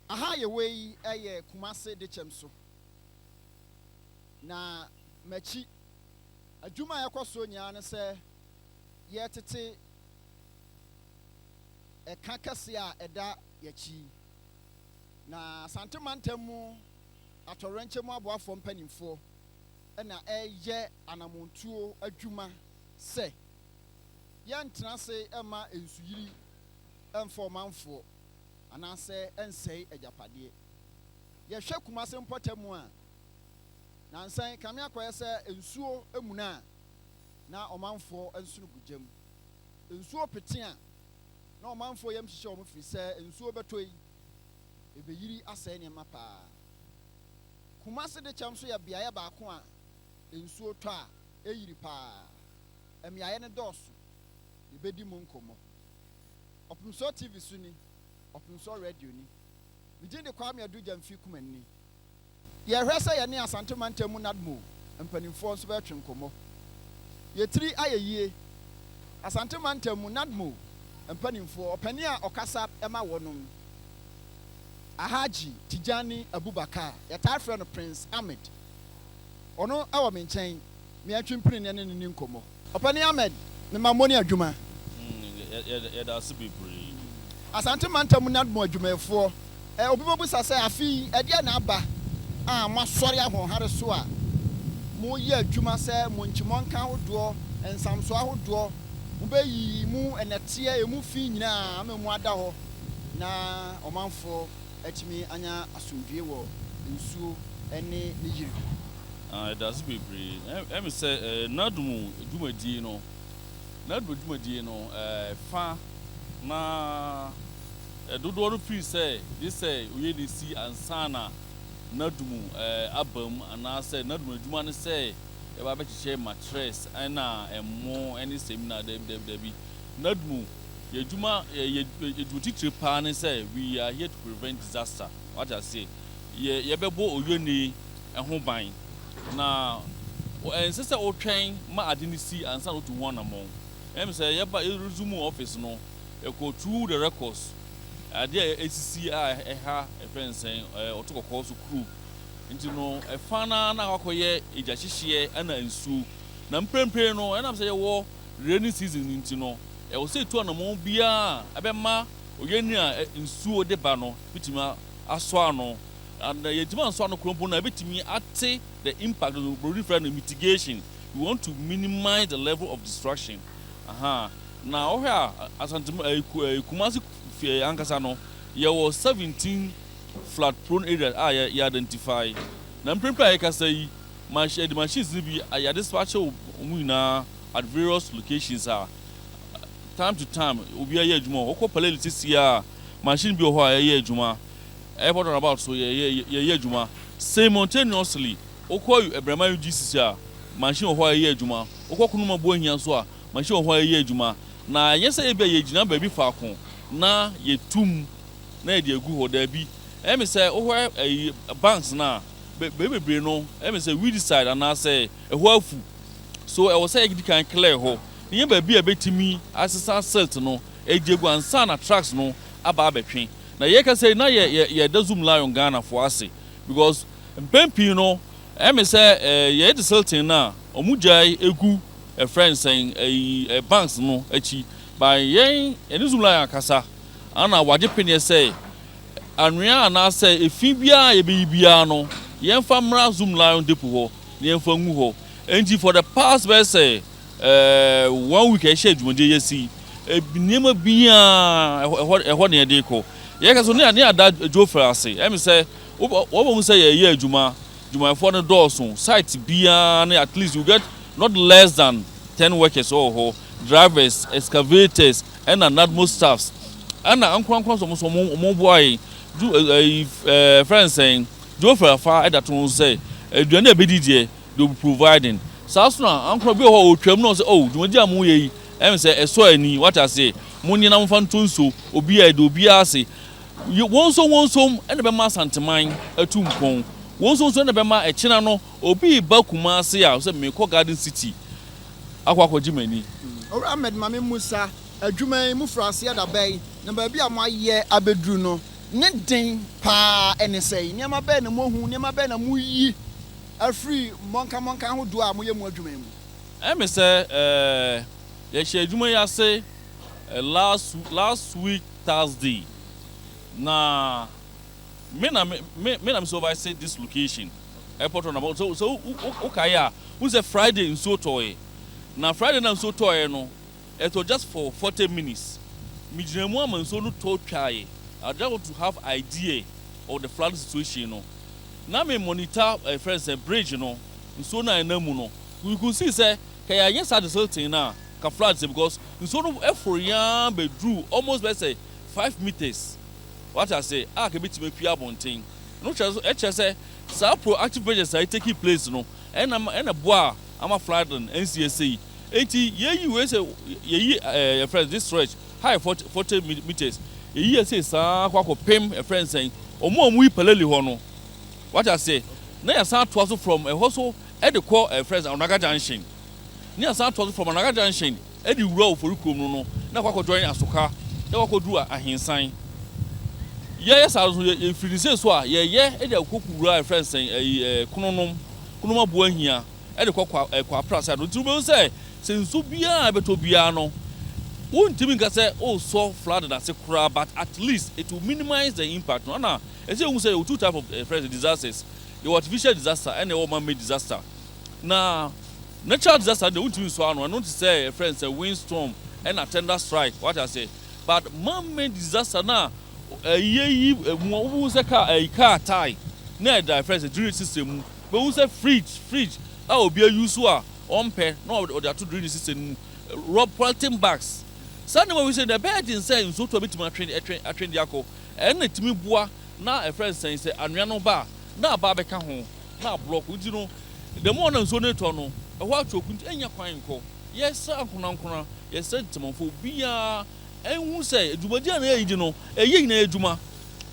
Aha yɛwɔ yi yɛ Kumase Dekyɛm so. Na m'akyi, adwuma a ɛkɔ soɔ nyinaa ne sɛ yɛtete ɛka kɛseɛ a ɛda yɛakyi yi. Na Asante mantam mu atɔwrɛnkyɛm mu aboafoɔ mpanimfoɔ na ɛreyɛ anamontuo adwuma sɛ yɛntena ase mma nsuyiri mfa ɔmanfoɔ anaasɛ ɛnsɛe agyapadeɛ. Yɛhwɛ Kumase mpɔtam a, nansan kame akɔyɛ sɛ nsuo emuna a na ɔmanfoɔ nsono gu gyam. Nsuo pete a na ɔmanfoɔ yam hyehyɛ wɔn firi sɛ nsuo bɛtɔ yi, ebɛyiri asɛe nneɛma paa. Kumase Dekyɛm nso yɛ beaeɛ baako a nsuo tɔ a ɛyiri paa. Mmeaeɛ no dɔɔso. Yɛbɛdi mu nkɔmmɔ. Ɔpemsoɔ TV so ni, Ɔpemsoɔ Radio ni. Me din de Kwame Adu Gyamfi Kumanni. Yɛhwɛ sɛ yɛne Asante mantam mu NADMO mpanimfoɔ nso bɛtwe nkɔmmɔ. Yɛtiri ayɛ yie. Asante mantam mu NADMO mpanimfoɔ, ɔpanin a ɔkasa ma wɔnom, Alhaji Tijani Abubakar, yɛtaa frɛ no Prince Ahmed. Ɔno wɔ me nkyɛn, meatwi mpini ne ne ni nkɔmmɔ. Ɔpanin Ahmed, mema mmɔ ne adwuma. Yɛda ase bebree. Asante mantam mu NADMO adwumayɛfoɔ, obi bɛbusa sɛ afe yi ɛdeɛ na aba a moasɔre ahoɔhare so a moyɛ adwuma sɛ mo nkyimɔnka ahodoɔ, nsamsoɔ ahodoɔ, mobɛyiyi mu nnɛteɛ, emu fi nyinaa ama mu ada hɔ na ɔmanfoɔ atumi anya asomdwie wɔ nsuo ne ne yiri ho. Yɛda ase bebree. Ɛmi sɛ NADMO dwumadie no, NADMO dwumadie no fa na dodoɔ no firi sɛ gye sɛ oyɛ ne si ansa na NADMO aba mu, anaasɛ NADMO adwuma no sɛ yɛba abɛkyekyɛ mattress ɛna ɛmo ɛne seminar. Dabi, dabi, dabi. NADMO yɛ adwuma, yɛ adwuma titire paa ne sɛ we are here to prevent disaster. Wate aseɛ? Yɛ yɛbɛbɔ oyɛni ho ban na ɛnsɛ sɛ wotwɛn ma ade no si ansa na wotu ho anammɔn. Ɛm sɛ yɛba yɛ resume office no, yɛkɔ through the records, adeɛ a ɛsisi a ɛha ɛfrɛ nsɛn ɔto kɔkɔɔ so kuro nti no, ɛfa na na akɔyɛ egya hyehyeɛ ɛna nsuo. Na mprempren no, ɛnam sɛ yɛwɔ rainy season nti no, ɛwɔ sɛ etu anammɔn biara a ɛbɛma oyɛni a nsuo de ba no bitumi asɔ ano, and yɛntumi ansɔ ano kuro mpo na ebitumi ate the impact. Broni frɛ no mitigation. We want to minimize the level of destruction. Aha na ɔhwɛ a, Asante Kumasi ankasa no, yɛwɔ 17 flood prone areas a yɛ identify. Na mprempren a yɛkasa yi, machine yɛde machines no bi yɛde dispatch wɔn nyinaa at various locations a time to time obiara yɛ adwuma. Wɔkɔ Paleli sisi a, machine bi wɔ hɔ a ɛyɛ adwuma. Airport roundabout so yɛyɛ adwuma. Simultaneously, wokɔ Ɛbrɛma UGCC a, machine wɔ hɔ a ɛyɛ adwuma. Wokɔ Konoma Buahia so a, machine wɔ hɔ a ɛyɛ adwuma. Na ɛnyɛ sɛ ebi a yɛgyina baabi faako na yɛtum na yɛde agu hɔ. Daabi. Ɛyɛ mi sɛ wohwɛ ɛyi banks na beebi bebree no, ɛyɛ mi sɛ weedicide anaasɛ ɛhɔ afu so, ɛwɔ sɛ yɛdi kan clear hɔ ne yɛn baabi a ɛbɛtumi asesa silt no egye gu ansa na trucks no aba abɛtwe. Na yɛka sɛ na yɛ yɛ yɛda Zoom Lion Ghana fo ase because mpɛn pii no, ɛmi sɛ yɛyɛ desilting na ɔmo gyae egu ɛfrɛ nsɛn ɛyi banks no akyi ba. Yɛn ɛne Zoom Lion akasa ana wagye peneɛ sɛ anwea anaasɛ efi biara yɛbɛyi biara no, yɛmfa mmra Zoom Lion depot hɔ na yɛmfa ngu hɔ. Nti for the past bɛyɛ sɛ one week a yɛhyɛ dwumadie yɛ si nneɛma biara ɛhɔ na yɛde kɔ. Yɛka so ne ada dwofra ase. Ɛmi sɛ wɔn mu sɛ yɛyɛ adwuma, dwumayɛfoɔ no dɔɔso. Site biara no, at least you get not less than 10 workers wɔ hɔ, drivers, excavators ɛna NADMO staffs ɛna ankorankora nso wɔn boa yɛn du ɛyi fɛn sɛn dwofra fa ɛda to ho sɛ aduane a ebedi deɛ, they will be providing. Saa so na ankora bi wɔ hɔ a otwam na ɔsɛ, "Oh, dwumadi a mo yɛ yi, ɛmi sɛ ɛsɔ ani." Wate ase? Mo nyina mo fa nto nsuo obi a ɛde obiara ase. Wɔn nso wɔn nso ɛna bɛma Asanteman atu mpɔn. Wɔn nso ɛna bɛma ɛkyina no obi ba Kumase a sɛ mekɔ Garden City akɔgye m'ani. Owura Ahmed, Maame Musa, adwuma yi mu firi aseɛ da bɛn, na baabi a moayɛ abɛduru no? Ne den paa ne sɛn? Nneɛma bɛn na moahu? Nneɛma bɛn na moyi afiri mmɔnkammɔnka ahodoɔ a moyɛ mu adwuma yi mu? Ɛyɛ me sɛ yɛhyɛɛ adwuma yi ase last last week Thursday, na me na me me me na me supervise this location, airport roundabout. So sɛ wokae a, wohu sɛ Friday nsuo tɔɔe, na Friday na nsuo tɔɔe no, ɛtɔ just for 40 minutes. Megyina mu ama nsuo no tɔ twaeɛ. I just want to have idea of the flooding situation no, na me monitor ɛfrɛ sɛ bridge no, nsuo no a ɛnam mu no. You could see sɛ kɛ yɛanyɛ saa desilting no a, ka flood sɛ, because nsuo no ɛforo yaa bɛduru almost bɛ sɛ 5 meters, wate ase a, ka bɛtumi apue abɔnten no. Kyerɛ ɛkyerɛ sɛ saa proactive measures a taking place no ɛna boa ama flooding nsi ese yi. Eti yɛyi wei sɛ yɛyi yɛfrɛ this stretch high 40 meters, yɛyi ese saa akɔ akɔpem yɛfrɛ nsɛn ɔmo a ɔmo yi Paleli hɔ no, wate ase, na yɛsan atoa so from ɛhɔ so ɛde kɔ yɛfrɛ sɛ Onaga Junction, ne yɛsan atoa so from Onaga Junction ɛde wura Ofori kurom no, na akɔ akɔ join Asoka na akɔ akɔduru Ahensan. Yɛyɛ saa nso, yɛfiri ne se so a yɛyɛ ɛde akɔ wura yɛfrɛ nsɛn ɛyi Kononom aboa hia ɛde kɔ kɔ ɛkɔ Apra side no. Nti wobɛhu sɛ nsuo biara a ɛbɛtɔ biara no, wontumi nka sɛ ɔresɔ flood n'ase koraa, but at least it will minimize the impact no. Ɛna ɛsɛ ehu sɛ yɛwɔ two type of disasters: yɛwɔ artificial disaster ɛna ɛwɔ man made disaster. Na natural disaster de, wontumi nsɔ ano. Ɛno te sɛ yɛfrɛ no sɛ windstorm ɛna thunder strike, wate ase. But man made disaster na ɛyɛ yi mu, wohu sɛ car ɛyi car tyre na ɛda yɛfrɛ sɛ drainage system mu, bɛhu sɛ fridge a obi ayi so a ɔmpɛ na ɔde ato drainage system mu, rub polythene bags, saa nneɛma wi sɛ na ɛbɛyɛ den sɛ nsuo tɔ bɛtumi atwe de akɔ. Ɛna tumi boa na ɛfrɛ nsɛn sɛ anwea no ba a, na aba abɛka ho na ablock. Nti no, the more na nsuo no tɔ no, ɛhɔ atwɔku, nti ɛnya kwan nkɔ. Yɛsɛ ankonankona, yɛsɛ ntemanfo, obiara ɛnhu sɛ dwumadi a na yɛyi di no, ɛyɛ nyinaa adwuma,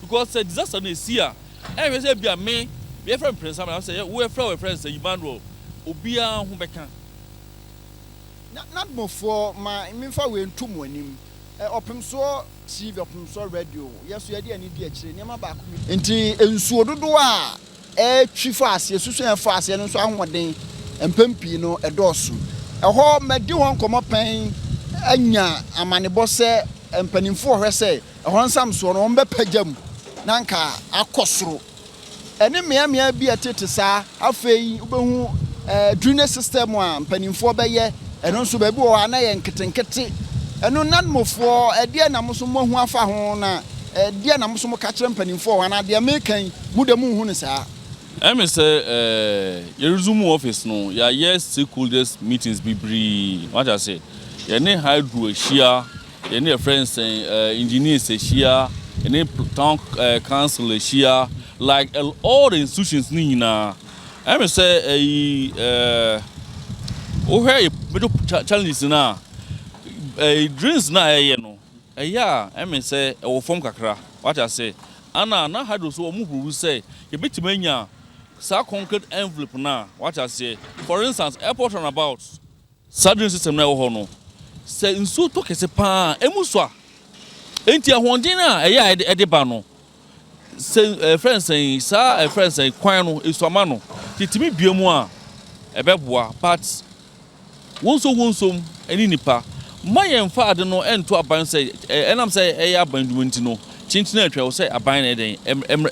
because sɛ disaster no esi a, ɛnhwɛ sɛ ebia me yɛfrɛ mprensa ma sɛ wo yɛfrɛ wo yɛfrɛ sɛ Emmanuel, obiara ho bɛka. Na NADMOfoɔ, ma memfa wei nto mo anim. Ɔpemsoɔ TV, Ɔpemsoɔ Radio, yɛ so yɛde ani di akyire nneɛma baako bi. Nti nsuo dodoɔ a ɛtwi fa aseɛ susu a ɛfa aseɛ no nso, ahoɔden mpɛn pii no ɛdɔɔso. Ɛhɔ mɛdi hɔ nkɔmmɔ pɛn anya amanebɔ sɛ mpanimfoɔ hwɛ sɛ ɛhɔ nsamsoɔ no wɔn bɛpagya mu na nka akɔ soro, ɛne mmeammea bi a ɛtete saa. Afei wobɛhu drainage system a mpanimfoɔ bɛyɛ, ɛno nso baabi wɔ hɔ a na yɛ nketenkete. Ɛno NADMOfoɔ, ɛdeɛ na mo nso moahu afa ho, na ɛdeɛ na mo nso moka kyerɛ mpanimfoɔ wɔ hɔ, anaa deɛ meka yi mu de monhu no saa? Ɛmi sɛ yɛresume office no, yɛayɛ stakeholders meetings bebree, wate ase. Yɛne hydro ahyia, yɛne yɛfrɛ nsɛn engineers ahyia, yɛne town council ahyia, like all the institutions ne nyinaa. Ɛmi sɛ ɛyi wohwɛ yɛ major challenges na drains na ɛyɛ no, ɛyɛ a ɛmi sɛ ɛwɔ fam kakra, wate ase. Ana na hydro so wɔn huru sɛ yɛbɛtumi anya saa concrete envelope na, wate aseɛ. For instance, airport roundabout, saa drain system na ɛwɔ hɔ no, sɛ nsuo tɔ kɛse paa, emu so a, nti ahoɔden a ɛyɛ a ɛde ba no sɛ ɛfrɛ nsɛn saa ɛfrɛ nsɛn kwan no esuama no titimi bie mu a, ɛbɛboa. But wɔn nso wɔn nsom ɛne nipa mma yɛn fa ade no ɛnto aban sɛ ɛnam sɛ ɛyɛ aban dwuma. Nti no kyenkyen atwa wɔ sɛ aban na ɛdɛn ɛmɛ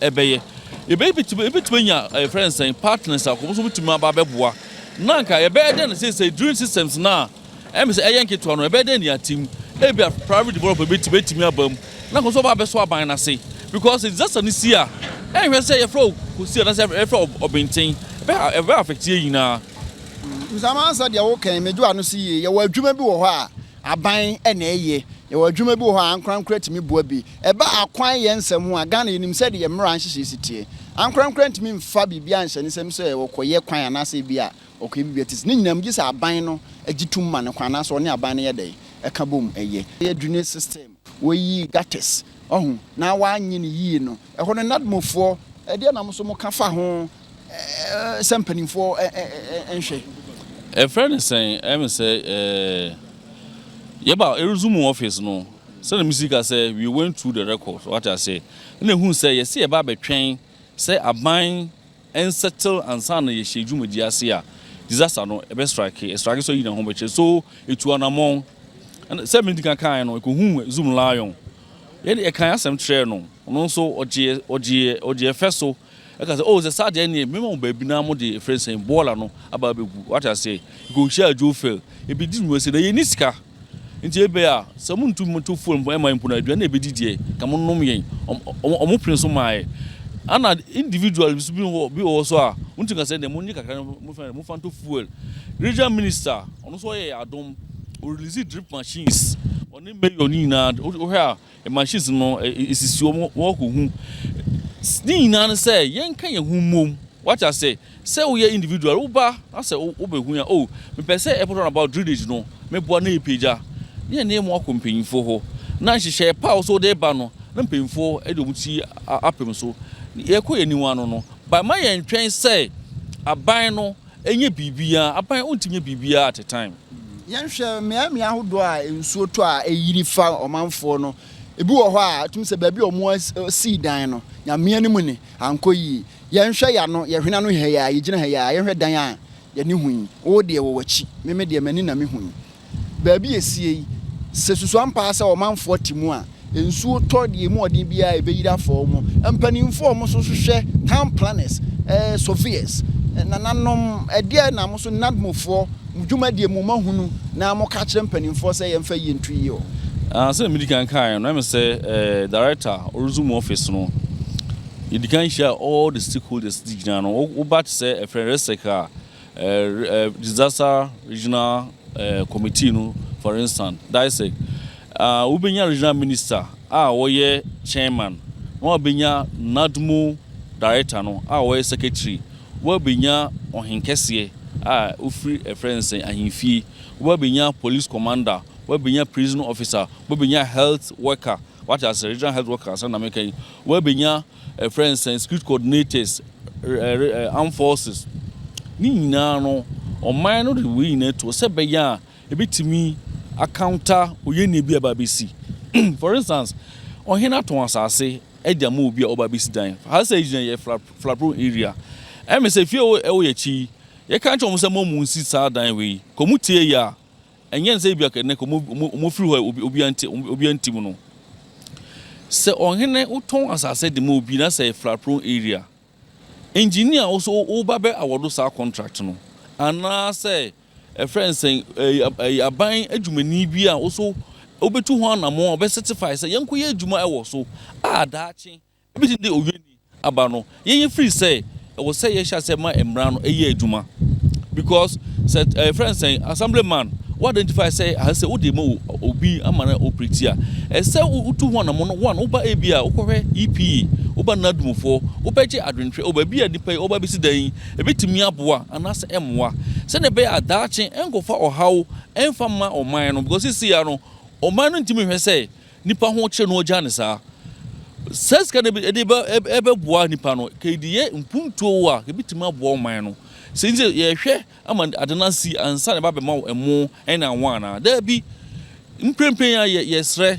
ɛbɛyɛ ebɛtumi anya ɛfrɛ nsɛn partners a wɔn nso bɛtumi aba abɛboa. Na nka yɛbɛyɛ dɛn na sɛ drain systems na ɛmi sɛ ɛyɛ nketewa no, ɛbɛyɛ dɛn ne atim ebi a private developer bɛtumi aba mu na nso ɔba abɛso aban n'ase, because disaster no si a, ɛnhwɛ sɛ yɛfrɛ o kosi anaasɛ yɛfrɛ ɔbɛnten, ɛbɛ affect yɛ nyinaa. Nsamansa deɛ wokan megye ano so yie. Yɛwɔ adwuma bi wɔ hɔ a aban ɛna ɛyɛ, yɛwɔ adwuma bi wɔ hɔ a ankorankora tumi boa bi. Ɛba akwan yɛ nsɛm ho a, Ghana yɛnim sɛ deɛ mmara nhyehyɛ si teɛ, ankorankora ntumi mfa biribi anhyɛ ne nsɛm sɛ wɔkɔyɛ kwan anaasɛ bi a ɔkɔyɛ biribi ati ne nyinam, gye sɛ aban no agye tum ma ne kwan anaasɛ ɔne aban no yɛ dɛn ɛka bom ɛyɛ. Yɛ drainage system, wɔyi gutters ɔho na wanyɛ ne yie no, ɛhɔ no NADMOfoɔ, ɛdeɛ nam so mo ka fa ho sɛ mpanimfoɔ nhwɛ? Ɛfrɛ ne sɛn, ɛmi sɛ yɛba ɛresume office no. Sɛdeɛ mesi ka sɛ we went through the records, wate ase, ɛna ehu sɛ yɛsɛ yɛba abɛtwɛn sɛ aban nsettle ansa na yɛhyɛ dwumadi ase a, disaster no ɛbɛ strike, strike so yi na ho bɛkyerɛ so etu anamɔn. Sɛ mi di kan kan no, ekohu Zoomlion, yɛde ɛkan asɛm kyerɛ no, ɔno nso ɔgye ɛfɛ so ɛka sɛ, oh, sɛ saa deɛ neɛ mema mo baabi na mo de efrɛ sɛn bɔɔla no aba abɛgu, wate ase. Ekohyia Joe Phil ebi di mu sɛ na yɛ ni sika nti ebe a sɛ mo ntu mo to fuel mpo ɛma mpo na aduane na ebedi deɛ ka mo nom yɛn ɔmo pene so maa yɛ. Ana individual bi wɔ bi wɔ so a mo ti ka sɛ deɛ mo nye kakra mo fɛn mo fa nto fuel. Regional minister, ɔno nso ɔyɛ adom, o release drip machines, ɔne mayor ne nyinaa. Wohwɛ a, machines no esisi wɔn, wɔn kɔ hu ne nyinaa no sɛ yɛnka yɛn ho mmom, wate ase. Sɛ woyɛ individual woba asɛ wobɛhu ya, oh, mepɛ sɛ airport roundabout drainage no meboa na yɛpagya ne yɛ nneɛma akɔ mpanyinfoɔ hɔ na nhyehyɛ pa a wɔso wode ba no na mpanyinfoɔ de wɔn ti apem so yɛkɔ yɛn niwa no ba ma yɛn twɛn sɛ aban no ɛnyɛ biribiara. Aban ɔntumi nyɛ biribiara at a time. Yɛnhwɛ mmeammea ahodoɔ a nsuo tɔ a ɛyiri fa ɔmanfoɔ no. Ebi wɔ hɔ a tumi sɛ baabi a ɔmo sii dan no, nyamea no mu ne ankɔ yie. Yɛnhwɛ yano yɛhwena no ha yi a yɛgyina ha yi a, yɛhwɛ dan a yɛne hu yi, wo deɛ wɔ w'akyi, meme deɛ m'ani na mehu yi, baabi esie yi sɛ susu ampa sɛ ɔmanfoɔ te mu a, nsuo tɔ deɛ mu ɔden biara ɛbɛyiri afɔ mu. Mpanimfoɔ a wɔn nso hwehwɛ town planners, surveyors, nananom, ɛdeɛ na mo nso NADMOfoɔ mo dwumadie mu mahunu na mo ka kyerɛ mpanimfoɔ sɛ yɛmfa yie nto yie o? Sɛ medi kan kaeɛ no, ɛmɛ sɛ director ɔresume office no, yɛdi kan hyia all the stakeholders di gyina no. Woba te sɛ ɛfrɛ RESEC a disaster regional committee no, for instance DISEC, wobɛnya regional minister a wɔyɛ chairman, na wabɛnya NADMO director no a wɔyɛ secretary, wabɛnya ɔhenkɛseɛ a ofiri ɛfrɛ nsɛn ahemfie, wabɛnya police commander, wabɛnya prison officer, wabɛnya health worker, wate ase, regional health worker asɛm na meka yi, wabɛnya ɛfrɛ nsɛn security coordinators, armed forces ne nyinaa no. Ɔman no de wei nyinaa to sɛ bɛyɛ a ebitumi a counter oyɛnie bi a ba bɛsi. For instance, ɔhene atɔn asase ɛde ama obi a ɔba bɛsi dan ha. Sɛ gyina yɛ flood prone area, ɛmɛ sɛ fie ɛwɔ yɛ akyi, yɛka kyerɛ wɔn sɛ mo mu nsi saa dan wei kò mu tie yi a, ɛnyɛ nsɛ ebi akɛnɛ kò mo firi hɔ obi anti mu no. Sɛ ɔhene wotɔn asase de ma obi na sɛ flood prone area, engineer nso woba bɛ awɔdo saa contract no, anaasɛ ɛfrɛ nsɛn ɛyɛ aban adwumani bi a woso wobɛtu ho anammɔn a ɔbɛ certify sɛ yɛnkɔ yɛ adwuma ɛwɔ so a, daakye ebi ti de owie ni aba no, yɛnyɛ firi sɛ ɛwɔ sɛ yɛhyɛ asɛ ma mmara no ɛyɛ adwuma, because sɛ ɛfrɛ nsɛn assemblyman wo identify sɛ aha sɛ wode ma obi ama no operate a, ɛsɛ wotu ho anammɔn no. One, woba ebi a wokɔhwɛ EPA, woba NADMOfoɔ, wobɛgye adwentwerɛ o baabi a nipa yi ɔba bɛsi dan yi ebɛtumi aboa anaasɛ ɛmmoa, sɛdeɛ ɛbɛyɛ a daakye ɛnkɔfa ɔhaw ɛmfa ma ɔman no, because sisi ya no, ɔman no ntumi hwɛ sɛ nipa ho kyerɛ no ɔgya ne saa sɛ sika no ɛde bɛ ɛbɛboa nipa no kɛdi yɛ mpuntuo a ebɛtumi aboa ɔman no. Sɛ nti yɛhwɛ ama ade no asi ansa na ɛba bɛma wo ɛmo ɛne anwa anaa daabi. Mprempren a yɛ yɛsrɛ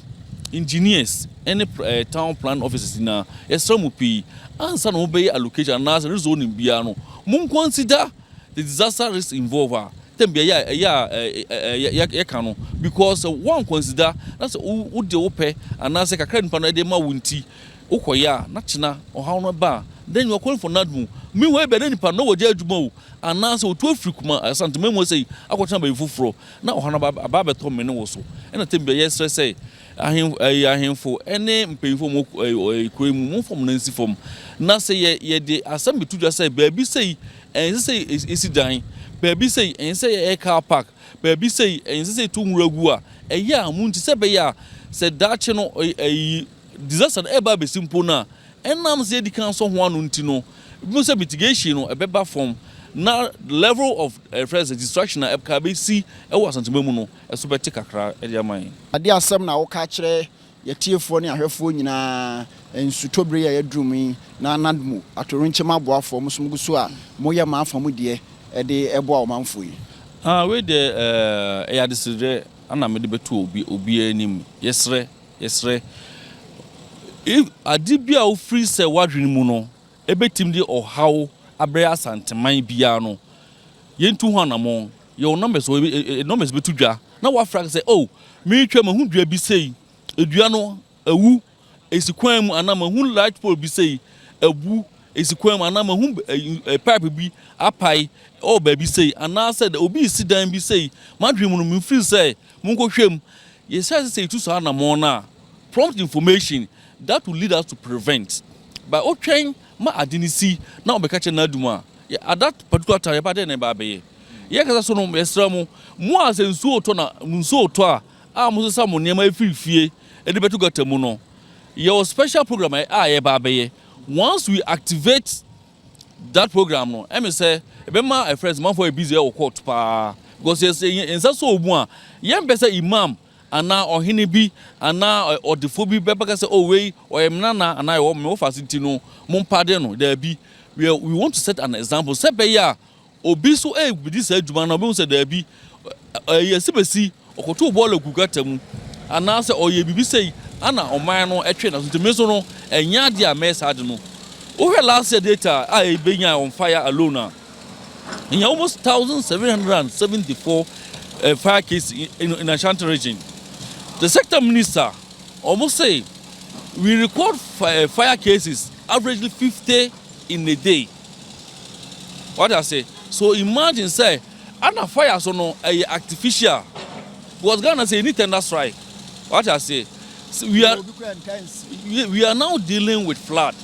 engineers ɛne town plan officers nyinaa, yɛsrɛ mo pii, ansa na wɔbɛyɛ allocation anaasɛ rezoning biara no, mo consider the disaster risk involved a tɛm bi ɛyɛ a ɛyɛ a ɛɛ yɛka no, because wɔn consider na sɛ wo de wo pɛ anaasɛ kakra nipa no ɛde ma wo nti wokɔyɛ a, na kyena ɔhaw no ba a, then you are calling for NADMO. Meanwhile, ebi a nipa no wɔgye adwuma o anaasɛ otu afiri kuma Asantuma mu sɛ akɔtena baabi foforɔ na ɔhaw no aba abɛtɔ mmene wɔ so. Ɛna tɛm bi a yɛsrɛ sɛ ɛyɛ ahemfo ɛne mpanyinfoɔ mu ɛɛ kuro yi mu, mo fam na nsi fam na sɛ yɛ yɛde asɛm bi to dwa sɛ baabi sɛ ɛnsɛ sɛ esi dan, baabi sɛ ɛnsɛ yɛ car park, baabi sɛ ɛnsɛ sɛ etu nwura gu a, ɛyɛ a mo nti sɛ bɛyɛ a sɛ daakye no ɛyi disaster no ɛba abɛsi mpo no a, ɛnam sɛ yɛdi kan sɔ ho ano nti no, ebi sɛ mitigation no ɛbɛba fam na level of ɛfrɛ sɛ destruction a ɛka bɛsi ɛwɔ Asantuma mu no ɛso bɛte kakra ɛde ama yɛn. Adeɛ asɛm na woka kyerɛ yɛtiefoɔ ne ahwɛfoɔ nyinaa nsutɔbere a yɛduru mu yi na NADMO atorenkyɛm aboafoɔ mo so mo gu so a moyɛ ma afa mu deɛ ɛde ɛboa ɔmanfoɔ yi? Ah, wei deɛ ɛyɛ adesrɛ ana mede bɛto obi obiara anim. Yɛsrɛ. Yɛsrɛ, if ade bi a wofiri sɛ w'adwene mu no ɛbɛtumi de ɔhaw abrɛ Asanteman biara no, yɛntu ho anammɔn. Yɛwɔ numbers wɔ numbers bɛto dwa na wafra sɛ, "Oh, meretwa mahu dua bi sei, dua no awu esi kwan mu," anaa "Mahu light pole bi sei abu esi kwan mu," anaa "Mahu pipe bi apae ɛwɔ baabi sei," anaasɛ "Obi si dan bi sei, madwene mu no mefiri sɛ monkɔhwɛ mu." Yɛhyɛ sɛ yɛtu saa anammɔn no a, prompt information that will lead us to prevent. But wotwɛn ma ade no si na wɔbɛka kyerɛ n'adum a, at that particular time yɛba dɛn na ɛba abɛyɛ yɛkasa so no? Yɛsrɛ mo, mo a sɛ nsuo tɔ na nsuo tɔ a mo sesa mo nneɛma efiri fie ɛde bɛto gutter mu no, yɛwɔ special program a yɛba abɛyɛ. Once we activate that program no, ɛmi sɛ ɛbɛma ɛfrɛ sɛ manfo yɛ busy ɛwɔ court paa, because yɛ nsa so omu a, yɛn pɛ sɛ imam anaa ɔhene bi anaa ɔdefo bi bɛbɛka sɛ, "Oh, wei ɔyɛ mnana anaa ɛwɔ mɛ wofa se ti no mo mpade no." Daabi, we want to set an example sɛ bɛyɛ a obi so ɛɛbidi saa adwuma no, ɔbɛhu sɛ daabi, ɛyɛ sibesi ɔkɔto bɔɔla gu gutter mu anaasɛ ɔyɛ biribi sɛ ana ɔman no ɛtwe na so. Nti mi nso no, ɛnyɛ adeɛ a mɛyɛ saa de no. Wohwɛ last year data a ɛbɛnya on fire alone a, ɛnya almost 1,774 fire case in Ashanti Region. The sector minister almost say we record fire cases averagely 50 in a day. What I say? So imagine say ana fire so no ɛyɛ artificial, because Ghana say you need thunder strike. What I say? So we are now dealing with flood.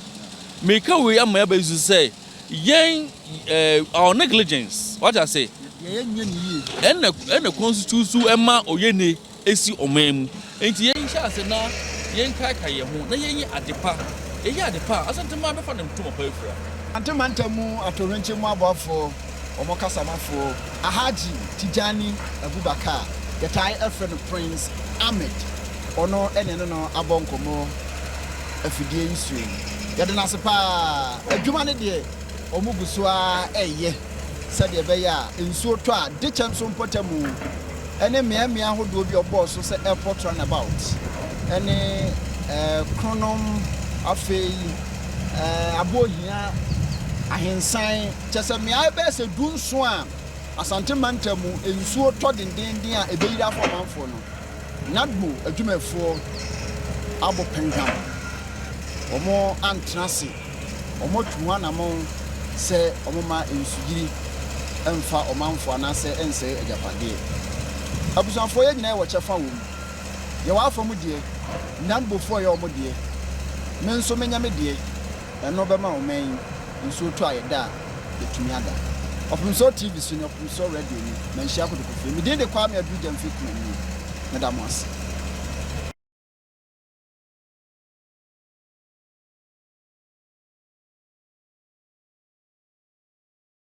Meka wei ama yaba yi sɛ yɛn our negligence. What I say? Ɛna constitute ɛma oyene esi ɔman mu. Nti yɛn hyɛ ase na yɛn kaaka yɛn ho na yɛn yɛ adepa, yɛyɛ adepa a, Asantema bɛfa ne ntoma pa efura. Asante mu atorenkyɛ mu aboafoɔ, wɔn kasamafoɔ, Alhaji Tijani Abubakar, yɛtae ɛfrɛ no Prince Ahmed, ɔno ɛne no abɔ nkɔmmɔ afidie nsuo. Yɛde n'ase paa. Adwuma no deɛ, wɔn gu so a ɛyɛ sɛdeɛ ɛbɛyɛ a nsuo tɔ a, dekyɛm so mpɔtamu ɛne mmeammea ahodoɔ bi a ɔbɔɔ so sɛ Airport roundabout ɛne Kronom, afei Abohia, Ahensan, kyɛ sɛ mmeaeɛ bɛyɛ sɛ 17 a Asante mantam mu nsuo tɔ dendenden a ɛbɛyiri afa ɔmanfoɔ no, NADMO adwumayɛfoɔ abɔ pɛnham. Wɔn antena ase, wɔn atu ho anammɔn sɛ wɔn ma nsuyiri mfa ɔmanfoɔ anaasɛ nsɛe agyapadeɛ. Abusuafoɔ, yɛn nyinaa wɔ kyɛfa wɔ mu. Yɛwɔ afa mu deɛ, NADMOfoɔ yɛ wɔn deɛ, me nso menyɛ me deɛ. Ɛno bɛma ɔman yi nsuo tɔ a, yɛda a yɛtumi ada. Ɔpemsɔ TV so ne Ɔpemsɔ Radio ni Manhyia Kotokofie. Me din de Kwame Adu Gyamfi Kumani. Meda mo ase.